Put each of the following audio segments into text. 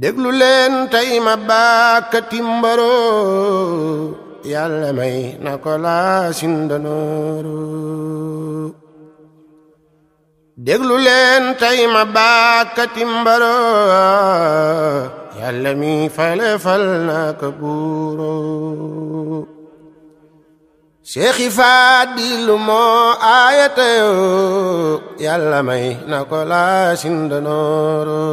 déglu leen tey ma baakati mbaro yàlla may na ko laa sindanooru déglu leen tey ma baakati mbaro yàlla mi fale fal na ko buuro Seexi Faadilu moo aayatayo yàlla may na ko laa sindanooru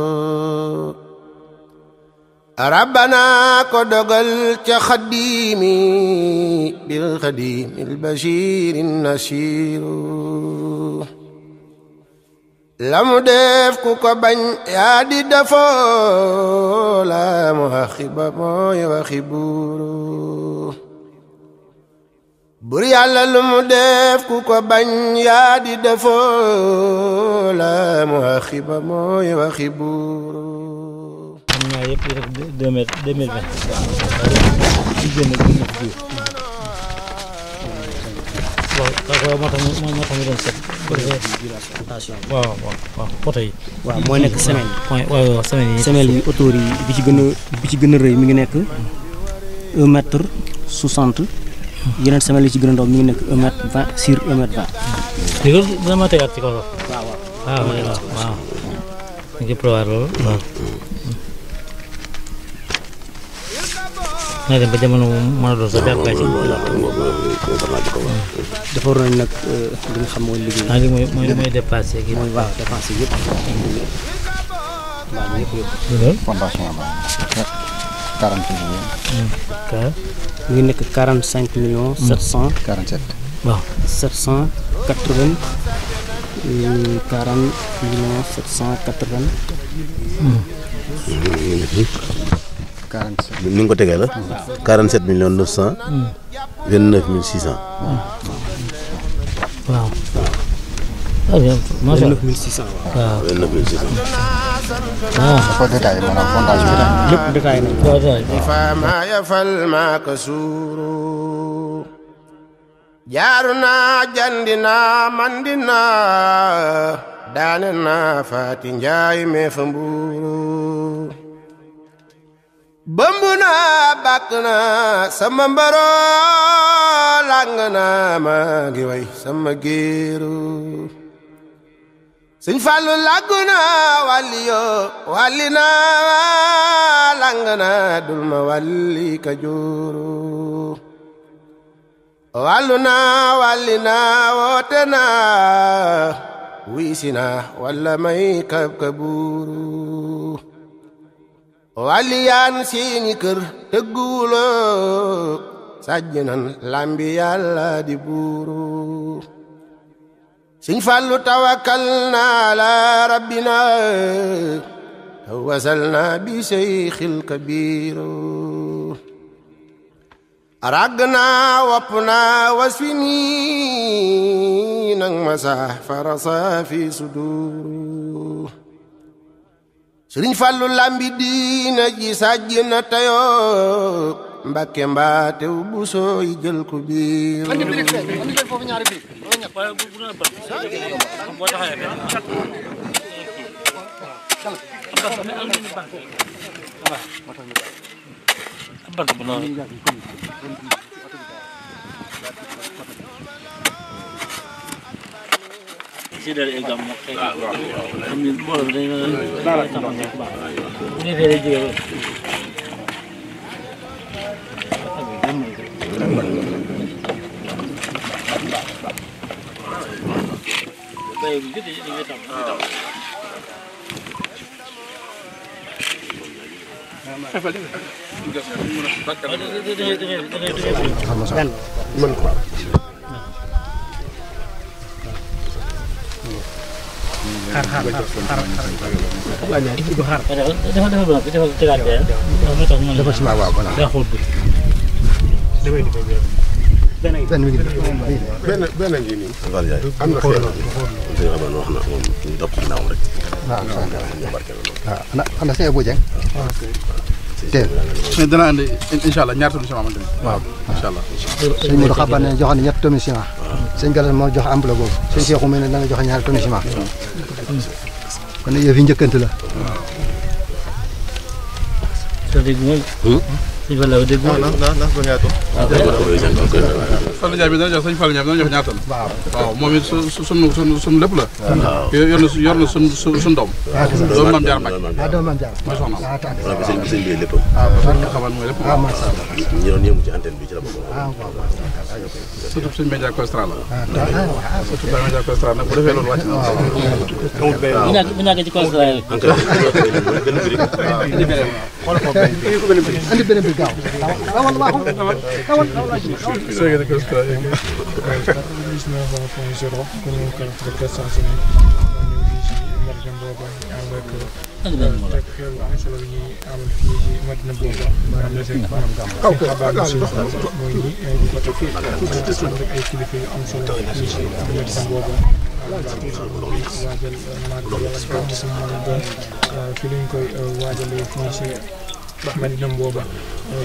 rabbana ko dogal ca xaddiimi bil xaddiimil basiirin nasiiru lamu def ku ko bañ yaa di defoo la mu waxiba mooy waxi buuru bur yàlla lu mu def ku ko bañ yaa di defoo la mu waxiba mooy waxi buuru yëpp rek 2020 waaw moo tax mu doon set waaw poto yi waaw moo nekk semaine waaw semaine bi autour yi bi ci gën a rëy mi ngi nekk 1 mètre 60 yeneen semaine yi ci gën a ndaw mi ngi nekk 1 mètre 20 sur 1 mètre 20 léegi loolu dina ma tegaat ci kaw waaw ñu ngi prévoir loolu waaw naa dem ba jamono mën a doon sax daal kay ci dafa waroon nag li nga xam mooy liggéey li mooy dépassé gi mooy waaw dépassé yëpp waaw yëpp fondation ba 40 millions mi ngi nekk 45 millions 747 waaw 780 40 millions 780 47 ni nga ko tegee la 47 millions 929 600 waaw 29600 waaw 29600 waaw dafa détaillé maanaam fondation lépp détaillé nañ ko fa ma yafal ma ka suuru jaaru naa jandi naa mandi naa daane naa faati njaay mee fa mbuuru bëmb naa bàkk naa sama mbaro lang naa maa ngi way sama géeru Sëñ Fallu làggu naa wàlli yoo wàlli naa lang naa dul ma wàlli ka jooru wàllu naa woote naa wiisi naa walla may kab kabuuru wàlli yaan seeni kër tëgguwuloo sàjj nan lambi yàlla di buuru Sëñ Fallu tawakkal naa la rabbina tawasal naa bi seyxil kabiiru ràgg naa wopp naa wasfi nii nang ma sax farasa fi suduuru Sëriñ Fallu lambi diina ji sàjj na tayoo Mbàkke mbaatew bu sooy jël ko biir benn ngi nii am na xel wax na moom ñu topp ci naawam rek ana sëñ Abou Dieng teel mais dana andi incha allah ñaar tonnes ciment waaw incha allah sëñ Modou Xaban ne joxoon 2 tonnes ciment sëñ Galas moo jox enveloppe boobu sëñ Cheikhu mel ne dana joxe 2 tonnes ciment kon nag yëf yi njëkkante la dégg nga. sëñ Fallou dégg nga. Fallou Ndiaye bi dana jox sëñ Fallou Ndiaye bi dana jox ñaata la. waaw moom it sunu lépp la. yor na sunu doom. doom Mame Diarra Mbacke. mooy soxnaam. waaw sëñ bi lépp. nga xamal mooy lépp. ñi doon yëngu ci antenne bi ci la bokk. surtout sëñ Média Costra la. surtout sëñ Média Costra nag bu defee loolu wàcc na. bu ñàkk ci constat yi. andi beneen bi gaaw awal waaxu awal Sega de Costra Madina booba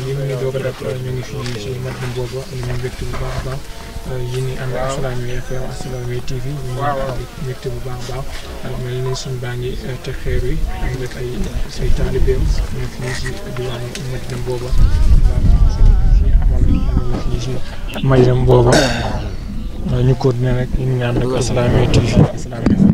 li ñu doog a def ñu ngi fii ci Madina booba ñu ngi mbégte bu baax a baax yéen ñi ànd ak Assalaamy FM Assalaamy TV ñu ngi mbégte bu baax a baax mel ni suñ baa ngi teg xeer yi ànd ak ay taalibeem ñu fii ci diwaanu Madina booba suñu amal fii ci Madina booba ñu continuer rek ñu ngi ànd ak Assalaamy TV Assalaamy FM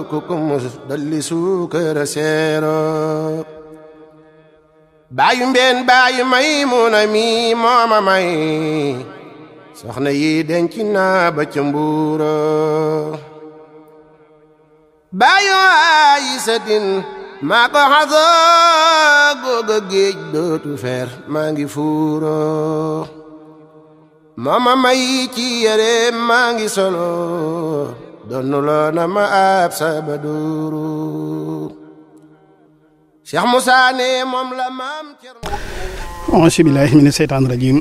kukumus dolli suukara seero baayu mbeen baayu Maymuna mi mooma may soxna yi denc naa ba ca Mbuuro baayu Aysatin maa ko xasoo googa géej dootu feer maa ngi fuuro mooma may ci yére maa ngi solo donnu loo na ma ab Sabadooro Cheikh Moussa ne moom la maam auzu billaahi mina seytaani rajiim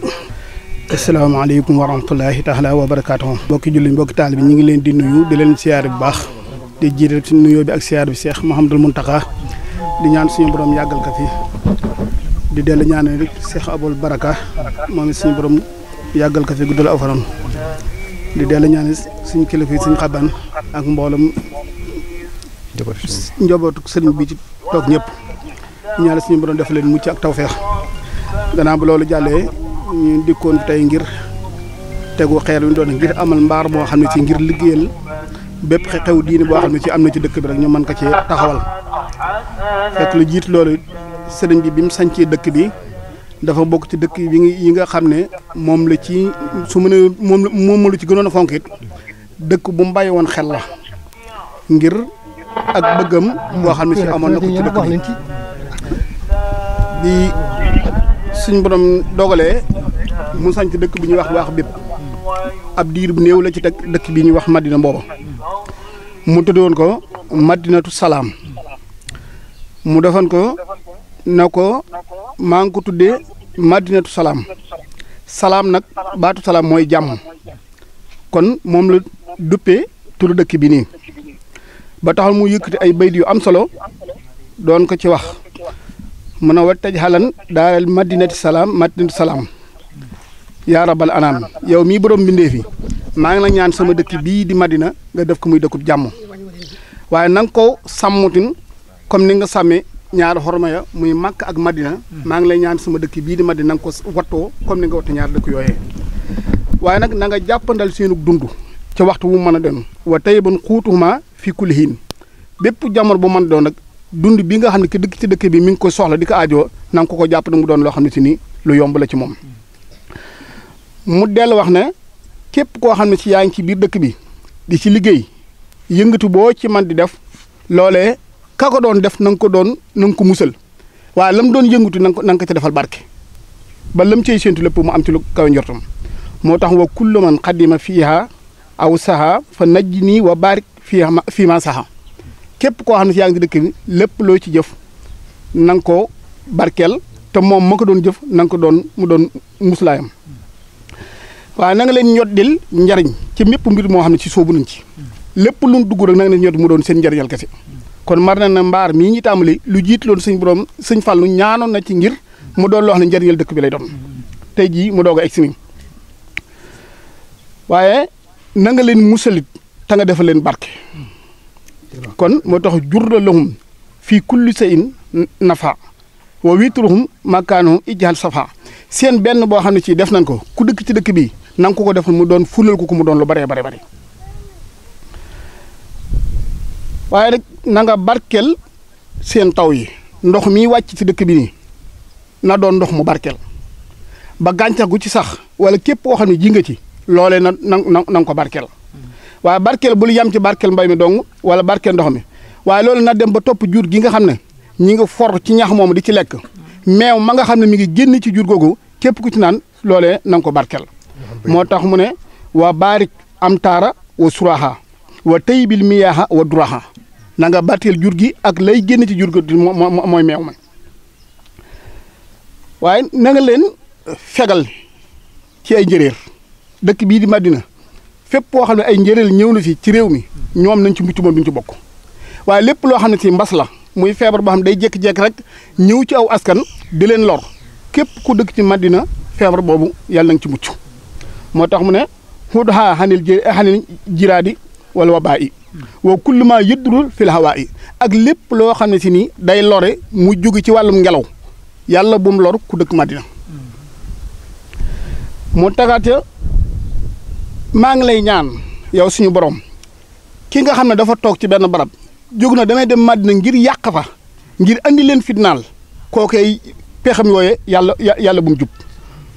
asalaamaaleykum wa rahmatullaahi taala wa barakaatuh mbokki julli mbokki taalibe bi ñu ngi leen di nuyu di leen siyaare bu baax di jiital ci nuyoo bi ak siyaare bi Cheikh Mouhamadoul Mountakha di ñaan suñu borom yàggal ko fi di dellu ñaanal rek Cheikh Aboul Baraka moom suñu borom yàggal ko fi guddal aw fanam di dellu ñaanal suñu kilifa yi suñu xaban ak mboolem njabootu sëriñ bi ci toog ñëpp ñaanal suñu borom def leen mucc ak tawfeex gannaaw bu loolu jàllee ñu dikkoon tey ngir tegu xeer wi doon ngir amal mbaar boo xam ne ci ngir liggéeyal bépp xew diine boo xam ne ci am na ci dëkk bi rek ñu mën ko ci taxawal fekk lu jiit loolu sëriñ bi mu sañcee dëkk bi dafa bokk ci dëkk yi nga xam ne moom la ci su mu ne moom lu ci gënoon a fonk it dëkk bu mu bàyyi woon xel la ngir ak bëggam boo xam ne ci amoon na ko ci dëkk bi suñ borom dogalee mu sañc dëkk bi ñuy wax waax bépp ab diir bu néew la ci dëkk bi ñuy wax Madina booba mu tuddoon ko Madinatu Salaam mu defoon ko na ko maa ngi ko tuddee Madinatu Salaam salaam nag baatu salaam mooy jàmm kon moom la duppee turu dëkk bi nii ba taxal mu yëkkati ay bayt yu am solo doon ko ci wax mun a wa taj xalan daal Madinatu Salaam yaa rabal anaam yow mii borom mbindee fi maa ngi la ñaan sama dëkk bii di Madina nga def ko muy dëkkub jàmm waaye na nga ko sàmmutin comme ni nga sàmmee ñaari xorma ya muy Makka ak Madina maa ngi lay ñaan sama dëkk bii di Madina na nga ko wattoo comme ni nga watte ñaari dëkk yooyee waaye nag na nga jàppandal seenu dund ca waxtu wu mën a doon wa tayyibun xuutuhuma fi kulli hiin bépp jamono bu mën a doon nag dund bi nga xam ne ki dëkk ci dëkk bi mi ngi koy soxla di ko aajoo na nga ko jàpp nag mu doon loo xam ne si nii lu yomb la ci moom mu dellu wax ne képp koo xam ne si yaa ngi ci biir dëkk bi di ci liggéey yëngatu boo ci man di def loolee ka ko doon def na nga ko musal waaye lam doon yëngatu na nga ko ci defal barke ba lam cay séntu lépp mu am ci lu kaw njortam moo tax wa kullu man xaddima fiiha aw saha fa najji nii wa barik fii ma saha képp koo xam ne si yaa ngi ci dëkk bi lépp loo ci jëf na nga ko barkeel te moom ma ko doon jëf na nga ko doon mu doon muslaayam waaye na nga leen ñoddil njariñ ci mépp mbir moo xam ne ci soobu nañ ci lépp lu dugg rek na nga leen ñoddi mu doon seen njariñal kese kon mar na mbaar mii ñi tàmbali lu jiit loon suñ borom sëñ Fallu ñaanoon na ci ngir mu doon loo xam ne njariñal dëkk bi lay doon tey jii mu doog a egsi nii waaye na nga leen musalit te nga defal leen barke kon moo tax jurda lahum fii kulli shay'in nafa wa witruhum makaanahum ijhal safa seen benn boo xam ne ci def nañ ko ku dëkk ci dëkk bi na nga ko def mu doon fulal ko mu doon lu bare waaye rek na nga barkeel seen taw yi ndox mi wàcc ci dëkk bi nii na doon ndox mu barkeel ba gàncax gu ci sax wala képp koo xam ne ji nga ci loolee na nga ko barkeel waaye barkeel bul yam ci barkeel mbay mi dong wala barkeel ndox mi waaye loolu na dem ba topp jur gi nga xam ne ñi ngi for ci ñax moom di ci lekk meew ma nga xam ne mi ngi génn ci jur googu képp ku ci naan loolee na nga ko barkeel moo tax mu ne wa baarik am taara wa suraha wa tayyibil miyaaha wa duraha na nga barkeel jur gi ak lay génn ci jur gi mooy meew ma waaye na nga leen fegal ci ay njëréer dëkk bii di Madina fépp boo xam ne ay njëréer ñëw na fi ci réew mi ñoom nañ ci mucc moom duñ ci bokk waaye lépp loo xam ne ci mbas la muy feebar boo xam ne day jékki-jékki rek ñëw ci aw askan di leen lor képp ku dëkk ci Madina feebar boobu yàlla nañ ci mucc moo tax mu ne xudhaa xanil jiraadi wala wabaa yi wa kullu maa yëddurul fil hawaa yi ak lépp loo xam ne si nii day lore mu jóge ci wàllum ngelaw yàlla bu mu lor ku dëkk Madina mu tagaate maa ngi lay ñaan yow suñu borom ki nga xam ne dafa toog ci benn barab jóg na damay dem Madina ngir yàq fa ngir andi leen fitnaal kookee pexam yooye yàlla bu mu jub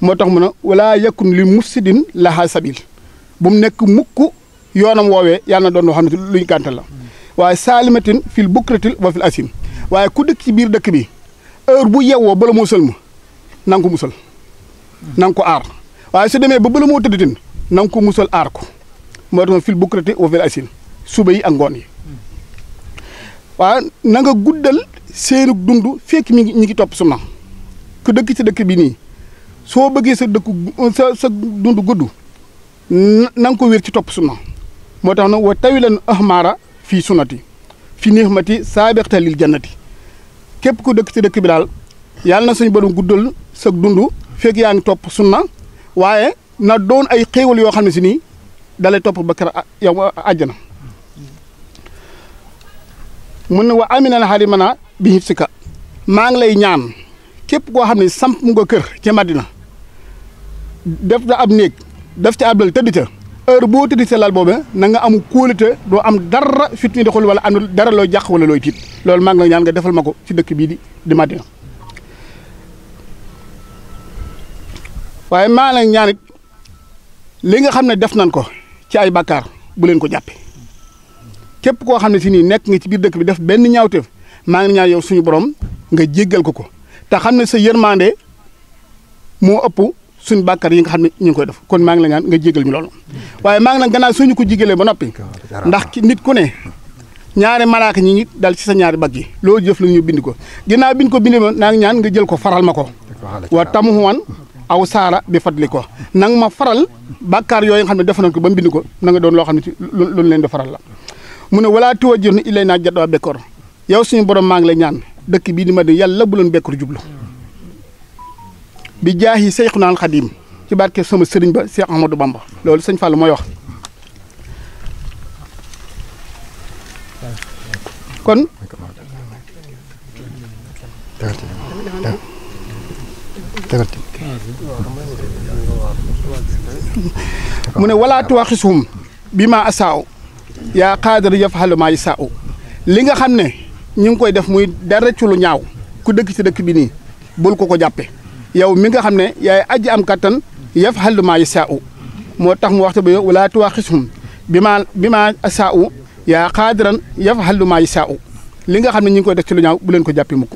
moo tax mu ne wala yakun li mufsidin laha sabil bu mu nekk mukk yoonam woowee yàlla na doon loo xam ne luñ gàntal la waaye saalimatin fil bukratil wa fil asin waaye ku dëkk ci biir dëkk bi heure bu yewwoo bala moo sëlma na nga ko musal na nga ko aar waaye su demee ba bala moo tëddatin na nga ko musal aar ko moo tax fil bukrati wa fil asin suba yi ak ngoon yi waaye na nga guddal seenu dund fekk ñi ngi topp sunna ku dëkk ci dëkk bi nii soo bëggee sa dund gudd na nga ko wér ci topp sunna moo tax nag wa tawilan ahmara fii sunnati fi nihmati saabiqta lil jannati képp ku dëkk ci dëkk bi daal yàlla na suñu borom guddal sa dund fekk yaa ngi topp sunna waaye na doon ay xéewal yoo xam ne si nii dalay topp ba kër yow àjjana mun ne wa aminal harimana bi hifsika maa ngi lay ñaan képp koo xam ne samp mu nga kër ca Madina def da ab néeg def ca ab lal tëdd ca heure boo tëdd sa lal boobu na nga am kóolute doo am dara fit ni di xool wala am dara looy jàq wala looy tiit loolu maa ngi lay ñaan nga defal ma ko ci dëkk bii di Madina waaye maa ngi lay ñaan it li nga xam ne def nañ ko ci ay bàkkaar bu leen ko jàppe képp koo xam ne si nii nekk nga ci biir dëkk bi def benn ñaawteef maa ngi ñaan yow suñu borom nga jéggal ko te xam ne sa yërmande moo ëpp suñu bàkkaar yi nga xam ne ñu ngi koy def kon maa ngi la ñaan nga jéggal ñu loolu waaye maa ngi nag gannaaw suñu ko jéggalee ba noppi ndax nit ku ne ñaari malaaka ñi ngi dal ci sa ñaari bag yi loolu jëf la ñu bind ko ginnaaw biñ ko bindee ma naa ngi ñaan nga jël ko faral ma ko wa tamuwan aw saara bi fadli ko nang ma faral bàkkaar yooyu nga xam ne def nañ ko ba mu bind ko na nga doon loo xam ne ci lu leen di faral la mu ne walaa tuwajjihni ilaynaa jadwa bekkoor yow suñu borom maa ngi lay ñaan dëkk bii di Madina yàlla bu leen bekkoor jublu bi jaahi Seyxunaa Xadiim ci barke sama sëriñ ba Cheikh Ahmadou Bamba loolu sëñ Fall mooy wax kon mu ne walaa tuwaxisuhum bi ma asaaw yaa xaadar yaf'alu maa yasaa'u li nga xam ne ñu ngi koy def muy dara ci lu ñaaw ku dëkk ci dëkk bi nii bul ko jàppe yow mi nga xam ne yaay aji am kattan yaf'alu maa yasaa'u moo tax mu waxta ba yow wala tuwaaxishum bi ma asaa'u yaa xaadiran yaf'alu maa yasaa'u li nga xam ne ñu ngi koy def ci lu ñaaw bu leen ko jàppe mukk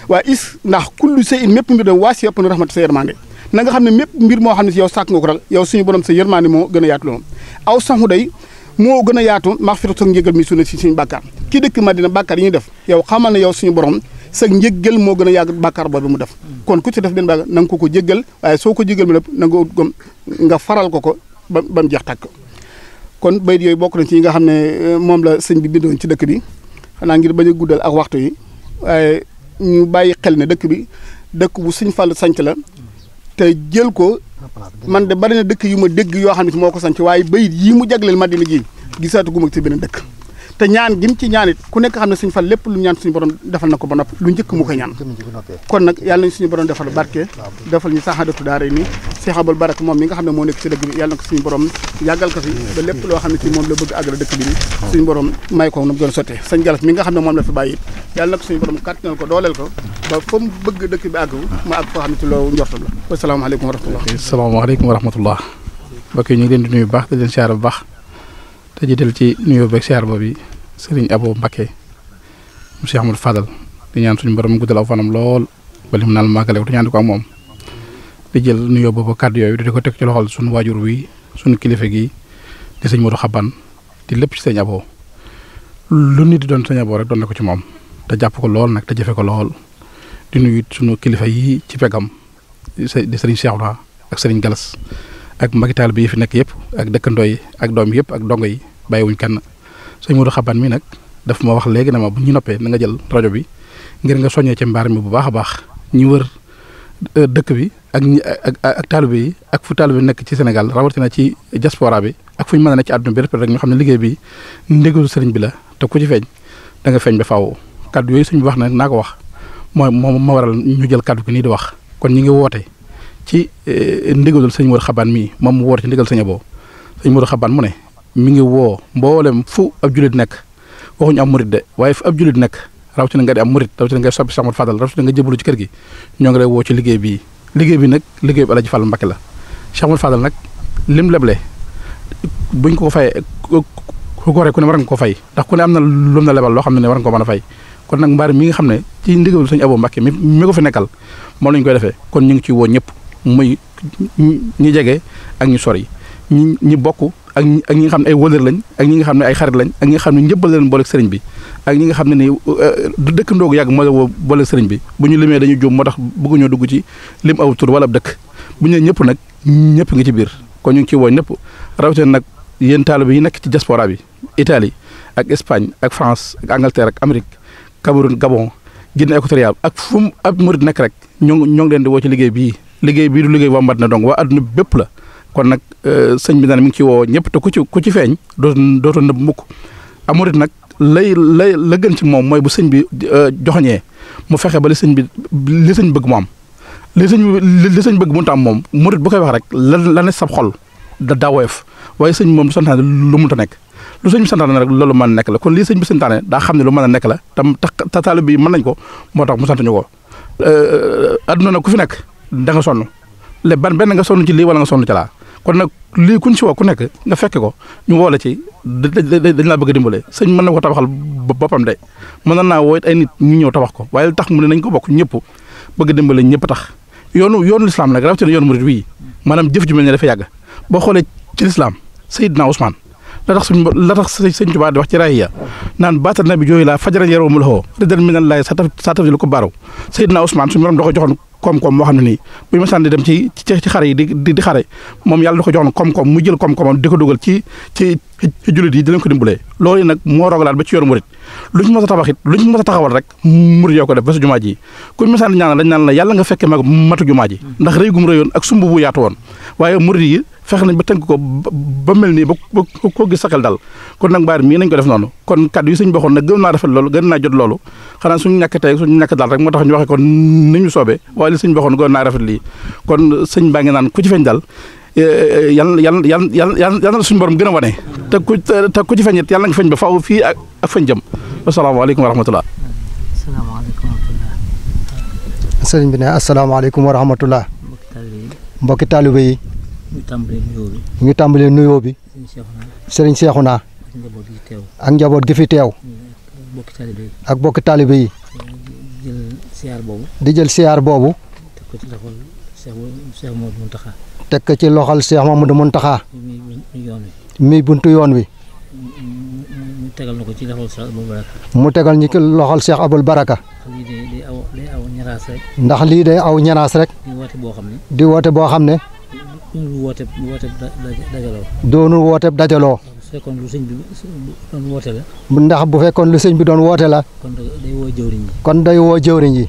waaye ndax kullu shay'in mépp mbir dem waasi ëpp na rahmat sa yërmande na nga xam ne mépp mbir moo xam ne si yow sàkk nga ko rek yow suñu borom sa yërmande moo gën a yaatu loolu aw saxu day moo gën a yaatu maxfiratu sa njëgal mi sunna si suñu bàkkaar kii dëkk Madina bàkkaar yi ñuy def yow xamal ne yow suñu borom sa njëgal moo gën a yàgg bàkkaar boobu mu def kon ku ci def benn bàkkaar na nga ko jéggal waaye soo ko jéggal mu lépp na nga faral ko ba mu jeex tàkk kon bayit yooyu bokk na ci yi nga xam ne moom la sëñ bi bindoon ci dëkk bi xanaa ngir bañ a guddal ak waxtu yi waaye ñu bàyyi xel ne dëkk bi dëkk bu Sëñ Fallu sanc la te jël ko man de bari na dëkk yu ma dégg yoo xam ne moo ko sanc waaye bayit yii mu jagleel Madina ji gisaatu gu ma ci beneen dëkk te ñaan gi mu ci ñaan it ku nekk xam ne Sëñ Fall lépp lu ñaan suñu borom defal na ko ba noppi lu njëkk mu koy ñaan kon nag yàlla nañ suñu borom defal barke defal ñu saxaadatu daara ni Cheikh Abul Baraka moom mi nga xam ne moo nekk ci dëkk bi yàlla na ko suñu borom yàggal ko fi ba lépp loo xam ne ci moom la bëgg àggale dëkk bi ni suñu borom may ko nam gën a sottee sëñ Galas mi nga xam ne moom la fi bàyyi it yàlla na ko suñu borom kàttanal ko dooleel ko ba fa mu bëgg dëkk bi àgg ma àgg foo xam ne ci loolu njortam la wasalaamaaleykum wa rahmatullah asalaamaaleykum wa rahmatullah mbokk yi ñu ngi leen di nuyu bu baax te leen siyaar bu baax te jiital ci nuyoo beeg siyaar boobu Sëriñ Abo Mbakke mu Cheikh Amadou Fadal di ñaan suñu borom guddal aw fanam lool ba lim naal màggale ko te ñaan ko ak moom di jël nuyoo boobu kàddu yooyu di ko teg ci loxol suñu waajur wi suñu kilifa gi di sëñ Modou Xaban di lépp ci sëñ Abo lu nit di doon sëñ Abo rek doon na ko ci moom te jàpp ko lool nag te jëfe ko lool di nuyu suñu kilifa yi ci pegam di sëriñ Cheikh Ouna ak sëriñ Galas ak magi taalibe yi fi nekk yëpp ak dëkkandoo yi ak doom yëpp ak dongo yi bàyyiwuñ kenn sëñ Modou Xaban mi nag daf ma wax léegi na ma bu ñu noppee na nga jël rajo bi ngir nga soññee ci mbaar mi bu baax a baax ñu wër dëkk bi ak taalibe yi ak fu taalibe nekk ci Sénégal rawatina ci diaspora bi ak fu ñu mën a nekk ci àdduna bi rek ñu xam ne liggéey bi ndigalu sëriñ bi la te ku ci feeñ da nga feeñ ba faaw kaddu yooyu suñu wax nag naa ko wax mooy moom ma waral ñu jël kaddu gi nii di wax kon ñu ngi woote ci ndigalul sëñ Modou Xaban mii moom mu woote ci ndigal sëñ Abo sëñ Modou Xaban mu ne mi ngi woo mboolem fu ab julit nekk waxuñu am murit de waaye fu ab julit nekk rawatina nga di am murit rawatina nga soppi Cheikh Amadou Fadal rawatina nga jëbalu ci kër gi ñoo ngi lay woo ci liggéey bi nag liggéey bi Alaaji Fall Mbakke la Cheikh Amadou Fadal nag lim leble buñ ko fayee ku ko rek ku ne war nga ko fay ndax ku ne am na lu na lebal loo xam ne war nga ko mën a fay kon nag mbaar mi nga xam ne ci ndigalu sëñ Abo Mbakke mi ko fi nekkal moom lañ koy defee kon ñu ngi ci woo ñëpp muy ñi jege ak ñu sori ñi bokk ak ñi nga xam ne ay wëlër lañ ak ñi nga xam ne ay xarit lañ ak ñi nga xam ne njëbbal leen booleeg sëriñ bi ak ñi nga xam ne ni du dëkk ndoogu yàgg moo la booleeg sëriñ bi bu ñu limee dañu juum moo tax bëgguñoo dugg ci lim aw tur wala ab dëkk bu ñu nee ñëpp nag ñëpp ngi ci biir kon ñu ngi ciy woo ñëpp rawatina nag yéen taalibe yi nekk ci diaspora bi Italie ak Espagne ak France ak Angleterre ak Amérique Cameroun Gabon Guinée équatoriale ak fu mu ab murid nekk rek ñoo ngi leen di woo ci liggéey bii du liggéey waa Madina dong waa adduna bépp la kon nag sëñ bi naan mi ngi ci woo ñëpp te ku ci feeñ dootoo nëbb mukk am murid nag la gën ci moom mooy bu sëñ bi joxoñee mu fexe ba li sëñ bëgg mu am li sëñ bëgg mu am moom murid bu koy wax rek la ne sab xol daa woyof waaye sëñ moom du santaane lu mënta nekk lu sëñ bi santaane rek loolu mën a nekk la kon lii sëñ bi santaane daa xam ne lu mën a nekk la tam taalibe bi mën nañ ko moo tax mu sant ñu ko adduna nag ku fi nekk da nga sonn benn nga sonn ci lii wala nga sonn ci laa kon nag lii kuñ si woo ku nekk nga fekke ko ñu woo la ci dañ laa bëgg a dimbale sëñ mën na ko tabaxal boppam de mën naa woo it ay nit ñu ñëw tabax ko waaye tax mu ne nañ ko bokk ñëpp bëgg a dimbale ñëpp tax yoonu lislaam nag rawatina yoonu murid wii maanaam jëf ju mel ne dafa yàgg boo xoolee ci lislaam Seydina Ousmane la tax sëñ Tuubaa di wax ci raaya naan baata na bi jooyu laa fajaran yaroo mu loxoo ridan minallahi sa taf lu ko baaru Seydina Ousmane suñu borom da ko joxoon koom-koom moo xam ne nii bu ma sànni dem ci xare yi di xare moom yàlla da ko joxoon koom-koom mu jël koom-koomam di ko dugal ci jullit yi di leen ko dimbalee loolu nag moo rogalaat ba ci yoonu murit luñ mos a tabax it luñ mos a taxawal rek murit yoo ko def ba sa jumaa ji kuñ ma sànni ñaanal dañ naan la yàlla nga fekkee matu jumaa ji ndax rëy gum rëyoon ak sumb bu yaatu woon waaye murit yi fexe nañ ba tënk ko ba mel nii ba ko gis sa xel dal kon nag mbaar mii nañ ko def noonu kon kàddu yi sëñ bi waxoon nag gën naa rafet loolu gën naa jot loolu xanaa suñu ñàkk tey suñu ñàkk daal rek moo tax ñu waxee ko ni ñu soobee waaye li sëñ bi waxoon gën naa rafet lii kon sëñ baa ngi naan ku ci feeñ dal yal na suñu borom gën a wane te ku ci feeñit yàlla nga feeñ ba faaw fii ak fañ jëm asalaamaaleykum wa rahmatullah. sëriñ bi ne asalaamaaleykum wa rahmatullah. mbokki taalibe yi. ñu tàmbalee nuyoo bi. sëriñ Seexuna ak njaboot gi fi teew. ak mbokki taalibe yi. di jël siyaar boobu. teg ko ci loxol Cheikh Mamadou Mountakha. mi buntu yoon wi. mu tegal na ko ci loxol Cheikh Abul Baraka. mu tegal ñu ci loxol Cheikh Abul Baraka. day aw ñaraas rek. ndax lii day aw ñaraas rek. di woote boo xam ne. doonul woote dajaloo. bu fekkoon lu sëñ bi doon woote la. ndax bu fekkoon lu sëñ bi doon woote la. kon day woo jëwriñ yi.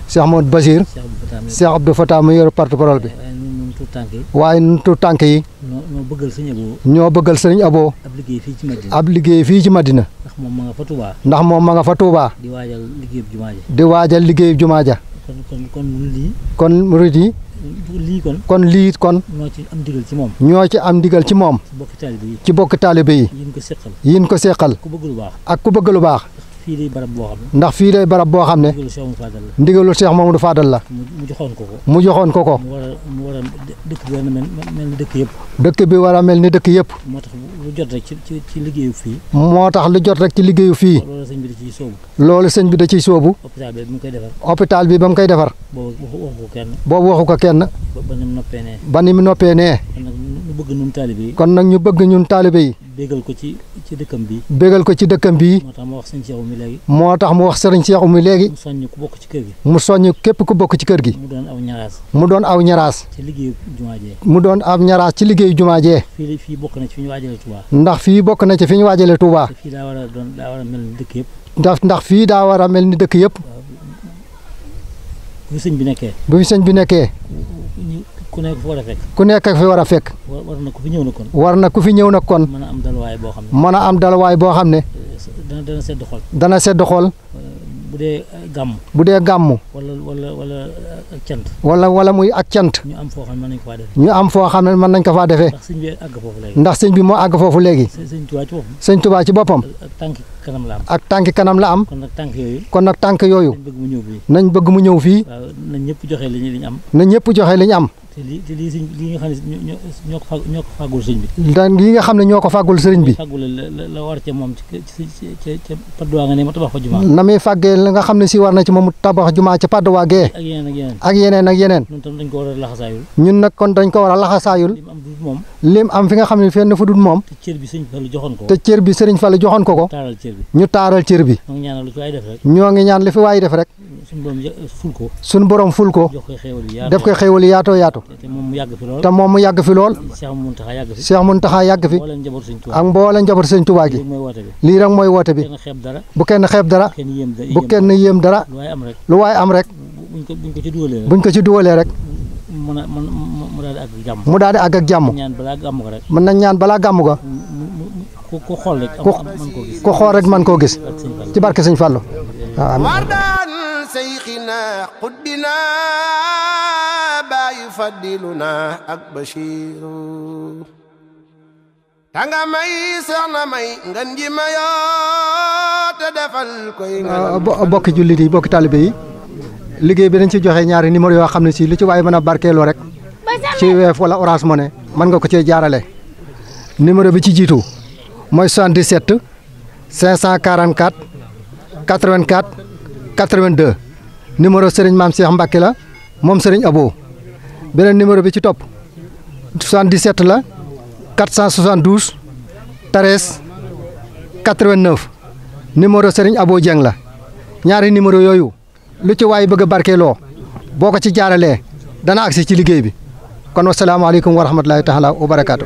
Cheikh Mamadou Bachir. Cheikh Abdou Fatah mu yor porte-parole bi. waaye ñun tuut tànk yi. ñoo bëggal sëñ Abo. ñoo bëggal sëñ Abo. ab liggéey fii ci Madina. ndax moom ma nga fa Touba. ndax moom ma nga fa Touba. di waajal liggéeyub jumaa ja. di waajal liggéeyub jumaa ja. kon lii. kon murid yi. kon lii kon. ñoo ci am ndigal ci moom. ñoo ci am ndigal ci moom. ci bokk taalibe yi. yin ko seqal. ku bëgg lu baax. ak ku bëgg lu baax. fii day barab boo xam ne. ndax fii day barab boo xam ne. ndigalu Cheikh Mamadou Fadal la. mu joxoon ko ko. mu joxoon ko ko. mu war a dëkk bi war a mel ni dëkk yëpp. dëkk bi war a mel ni dëkk yëpp. moo tax lu jot rek ci liggéeyu fii. moo tax lu jot rek ci liggéeyu fii. loolu sëñ bi da ciy sóobu. loolu sëñ bi da ciy sóobu. hôpital bi ba mu koy defar. hôpital bi ba mu koy defar. boobu waxu ko kenn. boobu waxu ko kenn. ba ni mu noppee nee. ba ni mu noppee nee. kon nag ñu bëgg ñun taalibe yi. bégal ko ci dëkkam bi. bégal ko ci dëkkam bii. moo tax mu wax sëñ Cheikh mi léegi. moo tax mu wax sëriñ Cheikh mi léegi. mu soññ ku bokk ci kër gi. mu soññ képp ku bokk ci kër gi. mu doon aw ñaraas. mu doon aw ñaraas. ci liggéeyu jumaa jee. mu doon aw ñaraas ci liggéeyu jumaa jee. fii bokk na ci fi ñu waajalee Touba. ndax fii bokk na ci fi ñu waajalee Touba. fii daa war a mel ni dëkk yëpp. ndax fii daa war a mel ni dëkk yëpp. bu fi sëñ bi nekkee. bu fi sëñ bi nekkee. ku nekk fi war a fekk. ku nekk fi war a fekk. war na ku fi ñëw na kon. war na ku fi ñëw na kon. mën a am dalwaay boo xam ne. mën a am dalwaay boo xam ne. dana sedd xol. dana sedd xol. bu dee gàmm. bu dee gàmm. wala ak cant. wala muy ak cant. ñu am foo xam ne mën nañ ko faa defee. ñu am foo xam ne mën nañ ko faa defee. ndax sëñ bi àgg foofu léegi. ndax sëñ bi moo àgg foofu léegi. sëñ Tuubaa ci boppam. ak tànki kanam la am. ak tànki kanam la am. kon nag tànk yooyu. kon nag tànk yooyu. nañ bëgg mu ñëw fii. waaw nañ ñëpp joxe li ñu am. nañ ñëpp joxe li ñu am. te lii sëñ lii nga xam ne ñoo ko fàggul sëñ bi. lii nga xam ne ñoo ko fàggul sëriñ bi. fàggul la war ca moom ca Padoa nga ne ma tabax fa jumaa. na muy fàggee la nga xam ne si war na ci moom tabax jumaa ca Padoa gee. ak yeneen ak yeneen. ñun tam dañ ko war a laxasaayul. ñun nag kon dañ ko war a laxasaayul. lim am fi nga xam ne fenn fu dul moom. te cër bi sëriñ Fallu joxoon ko. te cër bi sëriñ Fallu joxoon ko ko. taaral cër bi. ñu taaral cër bi. ñoo ngi ñaan li fi waay def rek. suñu borom ful ko. def koy xéewal yi yaatoo yaatu. te moom mu yàgg fi lool. Cheikh Mountakha yàgg fi. ak mboolem njaboot sëñ Tuubaa gi. lii rek mooy woote bi. bu kenn xeeb dara. bu kenn yéem dara. lu waay am rek. buñ ko ci duwalee rek. mu daal di àgg ak jàmm. mën nañ ñaan balaa gàmm ga. ku xool rek ku xool rek man koo gis. ci barke sëñ Fallu. seyxina xutbina baayu faddiluna ak Bachiru tanga may soxna may ngan ji mayoo te defal koy bokki jullit yi bokki taalibe yi liggéey bi dañ ci joxe ñaari numéro yoo xam ne si lu ci waaye mën a barkeeloo rek ci Wave wala Orange Money mën nga ko cee jaarale. numéro bi ci jiitu mooy 77 544 84 82 numéro Serigne Mame Cheikh Mbacke la moom Serigne Abo. beneen numéro bi ci topp 77 la 472 13 89 numéro Serigne Abo Dieng la. ñaari numéro yooyu lu ci waay bëgg a barkeeloo boo ko ci jaaralee dana agsi ci liggéey bi kon wasalaamaaleykum wa rahmatulahi taala wa barakaatu.